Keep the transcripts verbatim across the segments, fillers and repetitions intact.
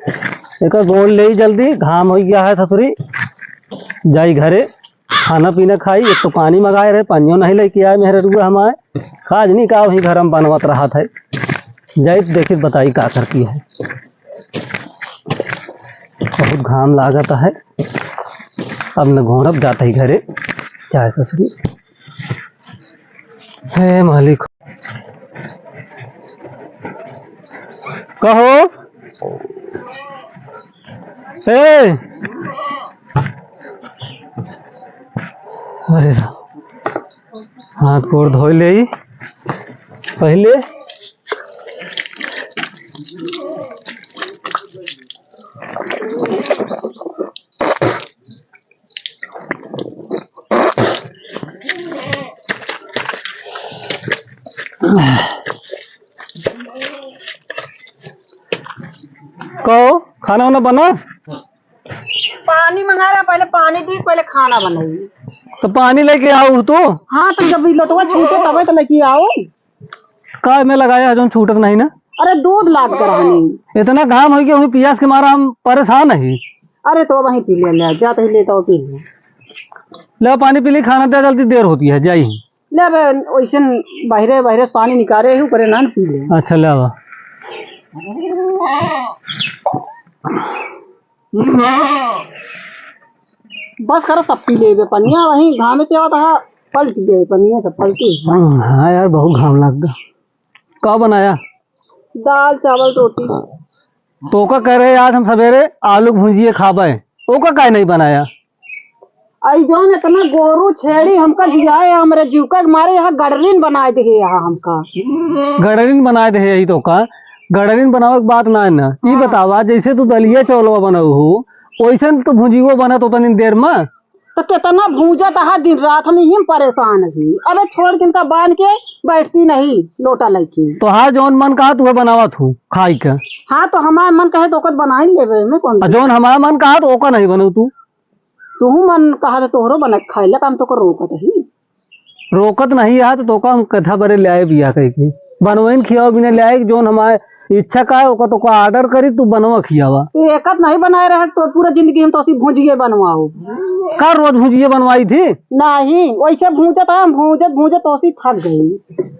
एकर गोड़ लेई जल्दी, घाम होइ गया है ससुरी। जाई घरे, खाना पीना खाई। एक तो पानी मँगाए रहे, पानियो नहीं लेके आए मेहररुआ हमाए। का जनी का वहीं घर में बनवत रहत है। जाई तो देखी बताई का करती है। बहुत घाम लागत है। अब न घोड़ब जात ही घरे। जाए ससुरी। हे मालिक। कहो। ए। अरे राम। हाथ गोड़ धोई लेई पहिले। कहो, खाना वाना बना? पानी मंगा रहा, पहले पानी दी, पहले खाना बनाई। तो पानी लेके आओ तू। हाँ, तो जब ई लोटवा छूटे तबे तो लेके आओ। का में लगाया है जौन छूटत नहीं ना? अरे दूध लाग कर रहनी। इतना घाम होइ गया, वहीं पियास के मारा हम परेशान ही। अरे तो वहीं पी ले, ले, जाते ही लेता हो पी ले। ले पानी पी ली, खाना दे, जल्दी देर होती है, जाई। ले बे, वैसे बाहरे, बाहरे पानी निकाले ही, ऊपरे ना पी ले। अच्छा, ले आवा। बस करो, सब पी लेबे पनिया, वहीं घामे से आवत है, पलट गए पनिया, सब पलटी। हम्म, हाँ यार, बहुत घाम लग गया। का बनाया? दाल, चावल, रोटी। तो का कह रहे आज हम सवेरे आलू भुजिए खाबे, ओका काहे नहीं बनाया? आई जौन इतना गोरू छेड़ी हमका जियाए, हमरे जीव का मारे यहाँ गड़रिन बनाए दे यहाँ हमका। गड़रिन बनाए दे यही तो का? गड़रिन बनावे के बात ना है ना। ई हाँ। बतावा, जैसे तू दलिया चौलवा बनाऊ हो, वैसे तो भुजियो बनत होता इन देर में। तो कितना भूंजत है दिन रात, हम यही में परेशान ही। अबे छोड़ के इनका बांध के बैठती नहीं लोटा लेके। तो हाँ, जौन मन कहा तू बनावा तू खाई के। हाँ, तो हमारा मन कहे तो ओकर बना ही लेबे, में कौन आ, जौन हमारा मन कहा तो ओकर नहीं बनऊ तू। तू मन कहा तो तोहरो बना के खाई ले, काम तो कर रोकत ही। रोकत नहीं है तो तोका हम कथा बरे ले आए बिया कह के। बनवाइन खियाओ बिना ले आए, जौन हमारे इच्छा का है, ओका तोका order करी, तू बनवा खियावा। तू एकत नहीं बनाए रहे तो पूरा जिंदगी हम तोसी भुजिए बनवाओ। का रोज भुजिए बनवाई थी? नहीं, वैसे भूंजत है, हम भूंजत भूंजत तोसी थक गई,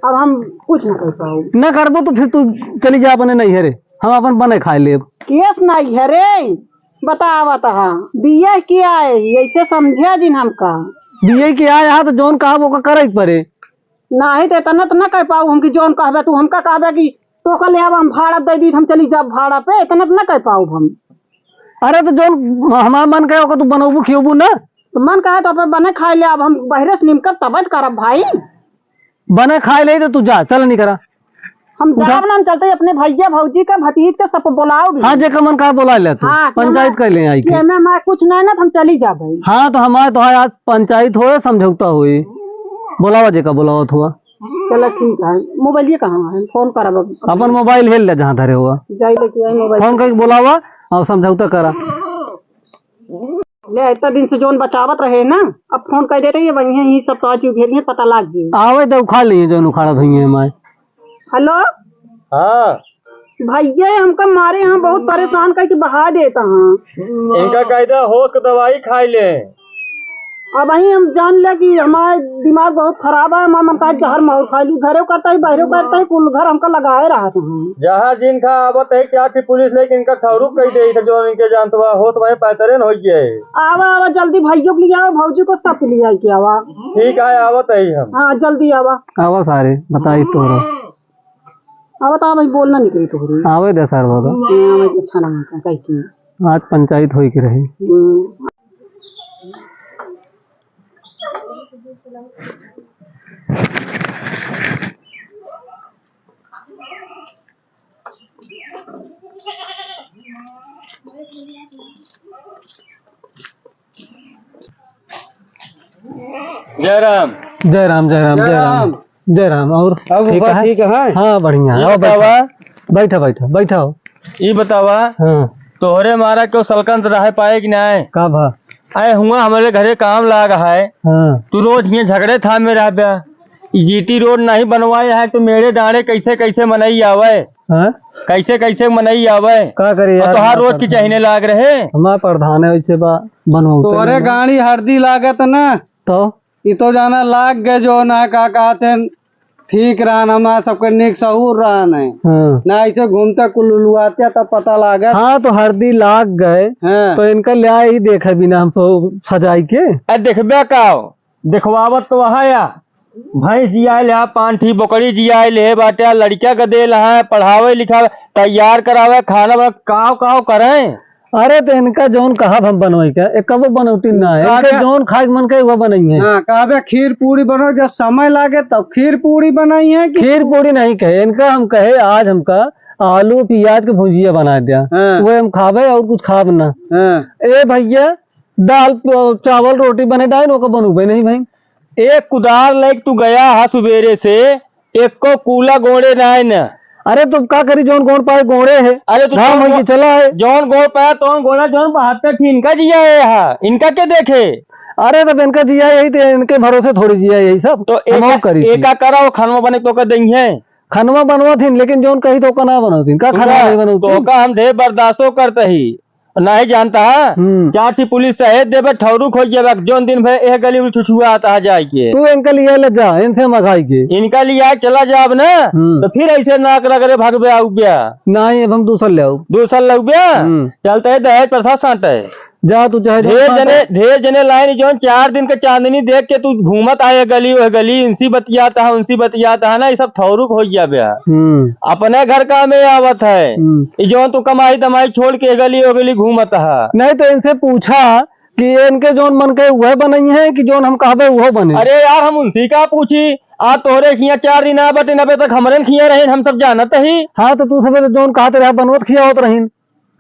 अब हम कुछ न कर पाओ। न करबो तो फिर तू चली जा अपने नैहरे, हम अपन बने खाए लेब। केस नैहरे बतावत हा, बिया के आए ही, ऐसे समझे जिन हमका। बिया के आए हा तो जौन कहब ओका करे के पड़े। नाही तो इतना तो ना कह पाऊ हम कि जौन कहबे तू हमका कहबे कि तोका ले आवा, हम भाड़ा दे दी, हम चली जाब भाड़ा पे, इतना तो ना कह पाऊ हम। अरे तो जौन हमार मन कहे ओका तू बनौबू खियोबू ना। तो मन कहे तो अपन बने खाए ले, अब हम बहरे से निमकर तबे तो करब भाई। बने खाए ले तो तू जा, चल निकरा। हम उठा। जाब ना, हम चलते ही अपने भैया, भौजी का, भतीज का, सबको बोलाओ भी। हाँ, जेकर मन का बोला ले तू। हाँ, कि पंचायत हमार, कर ले आई कि के। एमे हमार कुछ नहीं ना, तो हम चली जाबे। हाँ, तो हमारे तो आज पंचायत होए, समझौता होए। बोलावा जेका बोलावत हुआ। चला ठीक है, मोबाइल ये कहाँ है? फोन करब अब। अपन मोबाइल हेल ले जहाँ धरे हुआ। जाई लेके आई मोबाइल। फोन करके बोलावा और समझौता करा। ले, इतना दिन से जौन बचावत रहे ना, अब फोन कर देते, ये वहीं हैं, यही सब तो आज उघेरी हैं, पता लाग जाई। आवे दे, उखाड़ लिए जौन उखाड़त हुई हैं माय। हेलो। हाँ। भैया, हमका मारे यहाँ बहुत परेशान करके बहा देता हाँ। इनका कह दे होश के दवाई खाई ले। अब वहीं हम जान ले कि हमारे दिमाग बहुत खराब है, हमारे मन का जहर माहुर खा ली, घरे करता ही, बहरे करता ही, कुल घर हमका लगाए रहा था। जहाँ जिन खा आवत है, क्या थी पुलिस लेके इनका ठौरुक कह दे था, जो इनके जानत बा, होश भाई पैतरे न हो गए। आवा, आवा, जल्दी भैया को ले आवा, भौजी को सब ले आके आवा। ठीक है, आवत है हम। हाँ, जल्दी आवा। आवा सारे, बताई तोरा। आवा तो भाई, बोलना नहीं कही तोहरी। आवे दे सर बाबा। हाँ, भाई, अच्छा लगा था, कह के। आज पंचायत होई के रही। हम्म। जय राम। जय राम, जय राम, जय जय राम। राम। जय राम। और अब ठीक ऊपर है? ठीक है? हाँ, बढ़िया है। ये आओ, बैठो। बतावा। बैठो, बैठो, बैठो। ई बतावा, हाँ। तोहरे मारा क्यों सलकंत रहे पाए कि नाय? का भा? आए हुआ हमरे घरे काम लाग है। हाँ। तू रोज हियाँ झगड़े था में रहबे। ई जीटी रोड नहीं बनवाए है तो मेरे डांडे कैसे कैसे मनई आवे? हाँ? कैसे, कैसे मनई आवे? का करी और यार, तोहार हमार रोज की प्रधान। चहिने लाग रहे। हमार प्रधान है, वैसे बा, बनवाते तोहरे नहीं। गाड़ी हरदी लागत ना। तो? ई तो जाना लाग गए, जो ना का कहते हैं, ठीक रहन, हमार सबके नीक सहूर रहन है। हाँ। ना ऐसे घूमते कुलुलुआते तब पता लागत। हाँ, तो हरदी लाग गए, हाँ। तो इनका ल्या ही देखे बिना हम सब सजाई के। अरे देखबे का, देखवावत तो वहाँ या भैंस जियाइल है, पाँच ठी बोकरी जियाइल है बाटे, लड़किया के देल है, पढ़ावे लिखावे, तैयार करावे, खाना बना, काव काव करें। अरे तो इनका जौन कहब हम बनवाई के, एक कबो बनौती ना है। इनका कहबे जौन खाए के मन करे वो बनई है। हाँ, कहबे खीर पूरी बनो, जब समय लागे तब खीर पूरी बनाई है कि खीर पूरी नहीं कहे इनका, हम कहे आज हमका आलू प्याज के भुजिया बना दिया, हाँ। वो हम खाबे और कुछ खाब ना। हाँ। ए भैया, दाल, प-, चावल, रोटी बने डाइन, ओकर बनउबे नहीं भाई। एक कुदार लेके तू गया हा सुबेरे से, एको कूला गोड़े नाय न। अरे तो का करी, जौन गोड़ पाए गोड़े है। अरे तो घाम जौन होई के गो-, चला है। जौन गोड़ पाया तौन गोड़ा, जौन बहत्तर थी इनका जिया है हा, इनका के देखे? अरे तब इनका जिया यही थे, इनके भरोसे थोड़ी जिया यही सब। तो हम एक, और करी एक थी। का करा, वो खनवा बने तो कर देंगे। खनवा बनवा थी, लेकिन जौन कही तो का ना बनवा थी, का सुना, खनवा नहीं बनवा तो थी? का हम ढेर बर्दाश्तो करते ही। नहीं जानता है? हम्म। चार ठी पुलिस सहेज देबे, ठौरुक हो जाबे, जौन दिन भर एह गली में छुछुआ आता है जाए के। तू इनका लिए ले जा, इनसे मगाई के। इनका लिए चला जाब ना, हम्म। तो फिर ऐसे नाक रगड़े भागबे आउब्या। नहीं, अब हम दूसर ले आउब। दूसर ले आउब्या? हम्म। चलते है दहेज प्रथा साटे। जा तू चाहे ढेर जने, ढेर जने लाइन जौन चार दिन के चांदनी देख के तू घूमत आए गली, ओह गली, इनसी बतियात है, उनसी बतियात है ना, ये सब ठौरुक हो जाबे। हम्म। अपने घर का में आवत है। हम्म। ई जौन तू कमाई धमाई छोड़ के गली ओ गली घूमत हा। नहीं तो इनसे पूछा कि इनके जौन मन के उहे बनई है कि जौन हम कहबे उहो बने। अरे यार, हम उनसे का पूछी? आ तोहरे खिया चार दिन आ बटे, नबे तक हमरे खिया रहे, हम सब जानत ही। हाँ, तो तू सबे तो जौन कहत रहा बनवत खिया होत रहीन,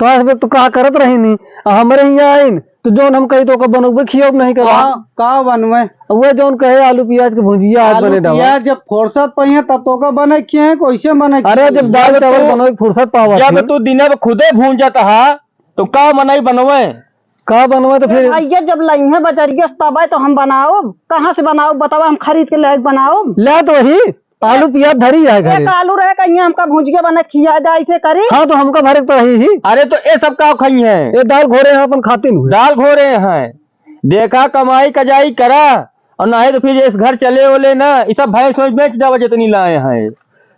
तो आज तक तो का करत रहीन ही, आ हमरे हिया आइन तो जौन हम कही तो ओकर बनउबे खियाउब नहीं करब। का, का बनवे? उहे जौन कहे आलू प्याज के भुजिया आज आलू बने डावा। प्याज जब फुर्सत पइहे तब तो का बने के है, कैसे बने के अरे है? जब दाल जब चावल तू, बनवे के फुर्सत पावत जब ही। तू दिने में खुदे भूंजत हा, तो का मनई बनवे? का बनवे तो ए फिर? भैया, जब लइहे बजरिया से तबे तो हम बनाउब। कहाँ से बनाउब बतावा, हम खरीद के लेके बनाउब? ले तो वही, आलू प्याज धरी है घरे। एक आलू रहे, कहीं हमका भुजिया बना खिया दे, ऐसे करी। हाँ, तो हमका भरे तो रही ही। अरे, तो ये सब का खाई हैं? ये दाल घोरे हैं, अपन खातिन हुए। दाल घोरे हैं। देखा, कमाई कजाई करा, और नहीं तो फिर इस घर चले ओले ना, ये सब भैंस वैंस बेच जावा जितनी लाए हैं।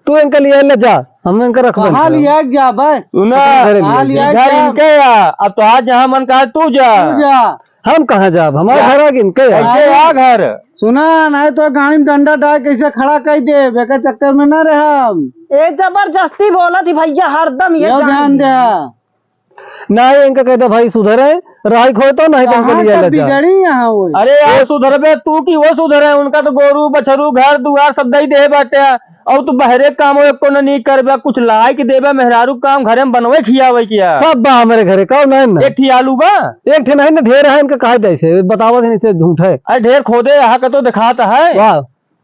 तू इनका लिए ले जा, हम इनका रखबे कहाँ नहीं। लिया जाबे? सुना, अपन घरे कहाँ लिया लिया इधर जाब? इनके या, अब तो आज जहाँ मन कहा तू जा। तू जा। हम कहाँ जाब? हमारे जा। घर आगे इनके या। कैसे आ घर? सुना, नहीं तो गाड़ी में डंडा डाल कैसे खड़ा कर दे, बेकार चक्कर में ना रहे हम। ए, जबरदस्ती बोला थी भैया, हरदम ये यो जान ध्यान दे। दे। ना, ये इनका कहते भाई सुधरे, राई खोए तो नहीं तो इनका कहाँ लिए तक ले जा। बिगड़ी यहाँ वो? अरे यार, सुधरबे तू कि वो सुधरे? उनका तो गोरू, बछरू, घर दुआर सब दई दे बाटे। और तू बहरे काम एको न नहीं करबे, कुछ लाए के देबे, मेहरारू काम घरे में बनवे खियावे किया। सब बा हमरे घरे, कहो नहीं ना। एक ठी आलू बा? एक ठी नहीं ना, ढेर है इनका, कहा जाए से बतावत है, नहीं से झूठ है। अरे ढेर खोदे यहाँ का तो दिखाता है। वाह,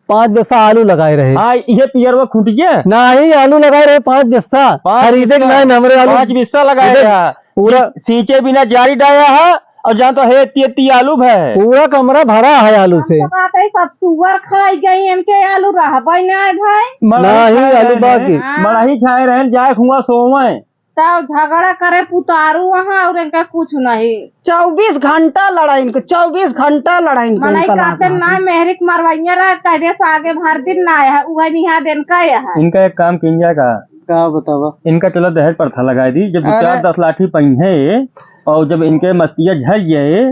पाँच बिस्सा आलू लगाए रहे। हाँ, ये पियरवा खुटिया? नहीं, आलू लगाए रहे पाँच बिस्सा। पाँच खरीदे के बिस्सा। नहीं, हमरे आलू पाँच बिस्सा लगाए इधर रहा। पूरा सी-, सींचे बिना जारी डाया है, और जान तो है, इतनी, इतनी आलू भय है। पूरा कमरा भरा है आलू से। हम तो कहते हैं, सब सुअर खाई गई, इनके आलू रहबे ना भाई। मड़ही नहीं, छाए आलू रहे बाकी। हैं, हाँ। मड़ही छाए रहे, जाए हुआ सोवे। तब झगड़ा करे पुतारू वहाँ और इनका कुछ नहीं। चउबीस घंटा लड़ाई इनके, चउबीस घंटा लड़ाई इनके, मनई इनका कहते लागल। ना मेहरी के मरवैया रहा, कहते से आगे भर दिन ना आया है, उहे निहा दिन का आया है। इनका एक काम कीन जाए का? का बतावा? इनका चलो दहेज प्रथा लगाए दी, जब दो अरे। चार दस लाठी पइहे और जब इनके मस्तिया झर जाए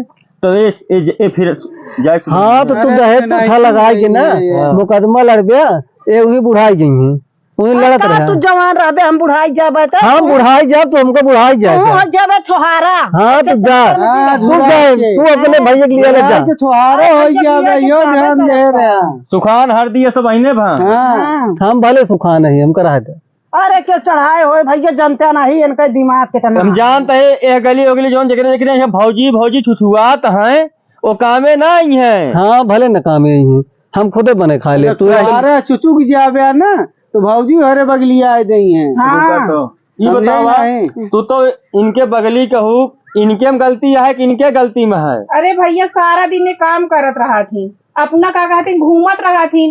तो ए, ए, ए फिर जाए। हाँ, तो तू अरे दहेज प्रथा नहीं, लगाए के ना नहीं, नहीं। मुकदमा लड़बे, ए वही बुढ़ाई गई हैं। वही लड़त का रहे। तू जवान रहबे, हम बुढ़ाई जाबे त? हम बुढ़ाई जाब, तू हमको बुढ़ाई जाए तू दे। हो जाबे छोहारा। हाँ, ऐसे तू जा। चक्कर में हाँ, तू जा, बुढ़ाई के। तू अपने भैया के लिए ले जा। बुढ़ाई के छोहारा हो जाबे, यो ध्यान दे रहा। सुखान हर दिए सब अहिने भा। हाँ। हाँ। हम भले सुखान है, हमका रह दे। अरे, क्यों चढ़ाए होए भैया, जनता नहीं, इनका दिमाग कितना हम है। जानते हैं, ए गली, ओ गली, जौन जगह देख रहे हैं, भौजी, भौजी छुछुआत हैं, वो कामे ना आई हैं। हाँ, भले न कामे आई हैं, हम खुदे बने खा ले। तू अरे, चुचुक जाबे ना, तो भौजी हरे बगलिया आए दई हैं। हाँ। रुका तो। ये समझे बतावा, नहीं? तू तो इनके बगली कहू, इनके में गलती है कि इनके गलती में है? अरे भैया, सारा दिन ये काम करत रहा थी, अपना का कहती घूमत रहा थी,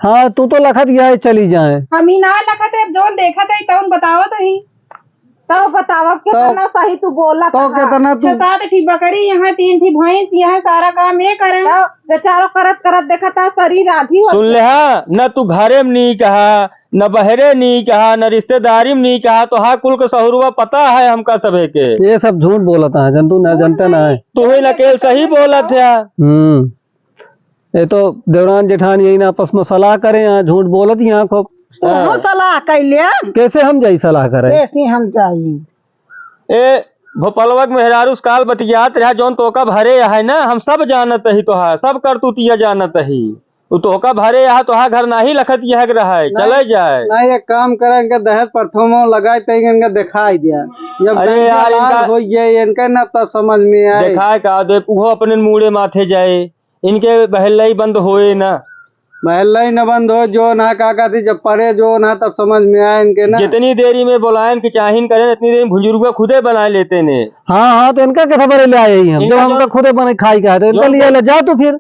हाँ, तू तो लखत यह चली जाए। हम ही ना लखत है, अब जौन देखत है, तौन बतावत ही। तब बतावा, तो, कितना सही तू बोलत तो हा। कितना तू छह सात ठी बकरी, यहाँ तीन ठी भैंस, यहाँ सारा काम ये करे। तब बेचारो करत करत देखत हा, शरीर आधी हो सुन ले, हाँ, न तू घरे में नीक हा, न बहरे नीक हा, न रिश्तेदारी में नीक हा, तो हा कुल के सहुरवा पता है हमका सभे के। ये सब झूठ बोलत है, जन तू ना, जनता ना है। तू ही नकेल सही बोलत है। हम्म। ये तो देवरान जेठान यही ना आपस में सलाह करे, यहाँ झूठ बोलत यहाँ खूब। तू हाँ। सलाह कैले। कैसे हम जाई सलाह करे? कैसे हम जाई? ए, भोपलवा के मेहरारू से काल बतियात रहा, जौन तोका भरे है ना, हम सब जानत ही तोहार, सब करतूतिया जानत ही। उ तोका भरे यहाँ तोहार घर नाही लखत यहाँ के रहा है, नहीं, चले जाए। नहीं, एक काम करे, इनके दहेज प्रथमो लगाए, तई इनके दिखाई दिया। जब अरे गंजा यार, लाल इनका हो गया, इनके ना तब समझ में आए। दिखाए का दे, उहो अपने मूड़े माथे जाए। इनके बहल्लई बंद होए ना। बहल्लई न बंद हो, जो ना का कहती, जब परे जो ना तब समझ में आए इनके ना। जितनी देरी में बोलायन कि चाहिन करें, इतनी देरी में भुंजुरुआ खुदे बनाए लेते ने। हाँ, हाँ, तो इनका कैसे बरे ले आए ही हम? इनका जब जो हमका खुदे बने खाई का है, तो इनका जो लिए ले जा तू फिर।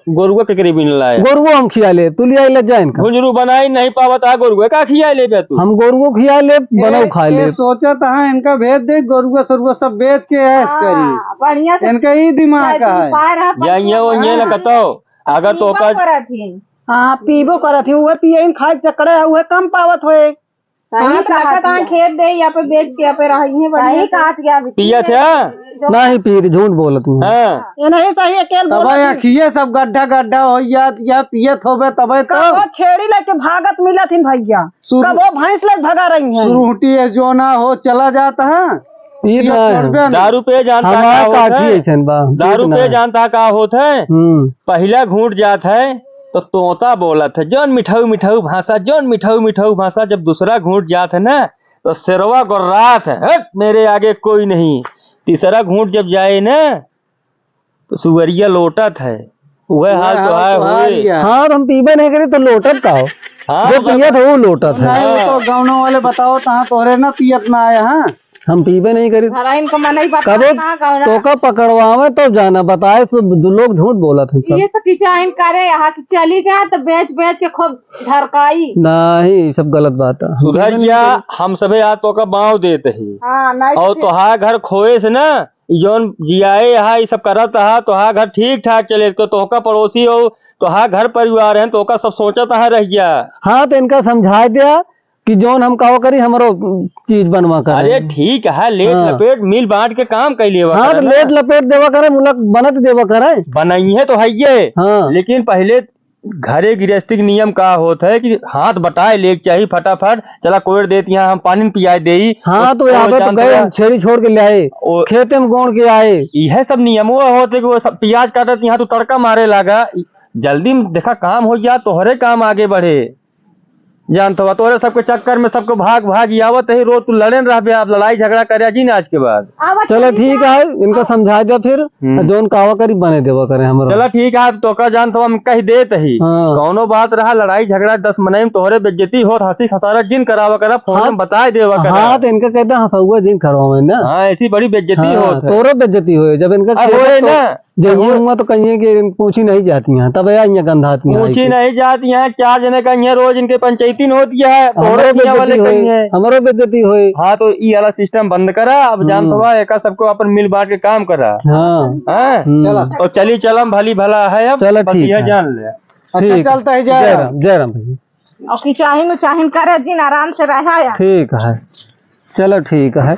गोरुआ के करीब ही न लाए। गोरुआ हम खिया ले, तू लिए ले जा इनका। भुंजरू बनाई नहीं पावत आ गोरुआ का खिया ले बे तू? हम गोरुआ खिया ले, बनाऊ ए, खा ये ले। सोचत हाँ इनका भेज दे, गोरुआ सरुआ सब बेच के ऐश हाँ, करी। बढ़िया से इनका ही दिमाग का है। उपाय रहा, जाइए वो ये ना हाँ। कतो। अगर तो पीबो का करत ही। हाँ, पीबो करत ही, उहे पियइन खाए चक्करे है, उहे कम पावत होए। सही हाँ, तो कहत लागत ही। खेत दे, यहाँ पे बेच के, यहाँ पे रही है, बढ़िया सही से। कहत ही। पियत है? नहीं पीत, झूठ बोलत ही। हाँ। ये नहीं सही, अकेल तबे बोलत ही। अखिए सब गड्ढा गड्ढा हो जात, यह पियत होबे तबे तो। कबो छेड़ी लेके भागत मिलत ही भैया, शुरू कबो भैंस लेके भगा रही हैं। शुरू है जो ना हो चला जाता है। पीत ना है। छोड़बे ना। दारू पे जानता हमार का होत काठी है? ऐसन बा, दारू पीत ना पे है। जानता का होत है? हम्म। पहिला घूंट जात है तो तोता बोलत है, जौन मिठाऊ मिठाऊ भाषा, जौन मिठाऊ मिठाऊ भाषा। जब दूसरा घूंट जात है ना तो शेरवा गोर्रात है, "हट, मेरे आगे कोई नहीं।" तीसरा घूंट जब जाए ना तो सुअरिया लोटत है, उहे हाल तोहार होई। हाँ, तो हम पीबे नहीं करी तो लोटत का हो? हाँ, जो पियत हो वो लोटत है। नहीं, वो तो गाँव वाले बताओ, तहाँ तोहरे ना पियत ना आए, हाँ? हम पीबे नहीं करी। धराइन को मनई बता कबो कहाँ गाँव ना? तोका पकड़वावे तो जाना बताए, तो दो लोग झूठ बोलत हैं सब। ये तो किचाइन करे यहाँ कि चली जा तो बेच बेच के खूब ढरकाई। नहीं, सब गलत बात है। सुधर गया, हम सभे आज तोका बाँव देत ही। हाँ, नहीं और तो तोहार घर खोए से ना ई जौन जियाए हा, ई सब करत हा, तोहार घर ठीक ठाक चले, तो तोहका पड़ोसी हो, तोहार घर परिवार है, तोहका सब सोचत हा रह गया। हाँ, तो इनका समझाए दिया कि जौन हम कहो करी, हमरो चीज बनवा करे। अरे ठीक है, लेट हाँ। लपेट मिल बांट के काम कर लेवा हाँ, करे तो ना। लेट लपेट देवा करे, मुलक बनत देवा करे। बनइहे तो है ये, हाँ। लेकिन पहले घरे गृहस्थी के नियम का होत है कि हाथ बटाए लेके चाही फटाफट, चला कोयर देत यहाँ हम पानी न पियाए देई। हाँ, ओ, तो ओ, यहाँ पे तो जानत गए, बा। छेड़ी छोड़ के ले आए, ओ, खेते में गोड़ के आए। इहे सब नियमो होत है कि वो सब प्याज काटत यहाँ तू तड़का मारे लागा। जल्दी में देखा काम हो गया, तोहरे काम आगे बढ़े। जानत बा, तोहरे सबके चक्कर में सबको भाग भाग आवत है, रोज तू लड़े न रहबे, आप लड़ाई झगड़ा करे जी ना आज के बाद। अब चलो ठीक है, इनका समझा दे फिर, हम्म। जौन कावा करी बने देवा करे हमरो। चलो ठीक है, तो का जानत हो हम कह देत ही। हाँ। कौनो बात रहा लड़ाई झगड़ा दस मनई में तोहरे बेइज्जती होत, हंसी खसारा जिन करावा करा, फोन हाँ। में बताए देवा करा। हाँ, तो इनका कहते हंसौआ जिन करवावे ना। हाँ, ऐसी बड़ी बेइज्जती हाँ, होत है। तोरो बेइज्जती होए, जब इनका अब खेते होए तो ना। जब ये हुआ तो कहिए कि पूछी नहीं जाती हैं, तब या यहाँ गंधाती हैं पूछी आइके। नहीं जाती हैं, चार जने का यहाँ रोज इनके पंचायती न होती है, हमरो तोहरे यहाँ वाले बेइज्जती होए, कहिए। हमरो बेइज्जती होए। हाँ, तो ई वाला सिस्टम बंद करा, अब जानत हम्म। बा, एका सबको अपन मिल बांट के काम करा। हाँ। हाँ? हम्म। चला। और चली चलम भली भला है अब, चलो बस ठीक यह है। जान ले। अच्छा, ठीक। चलता है, जय जय राम। राम, जय राम भैया। और कि चाहिन उचाहिन करे दिन आराम से रहा यार। ठीक है, चलो ठीक है।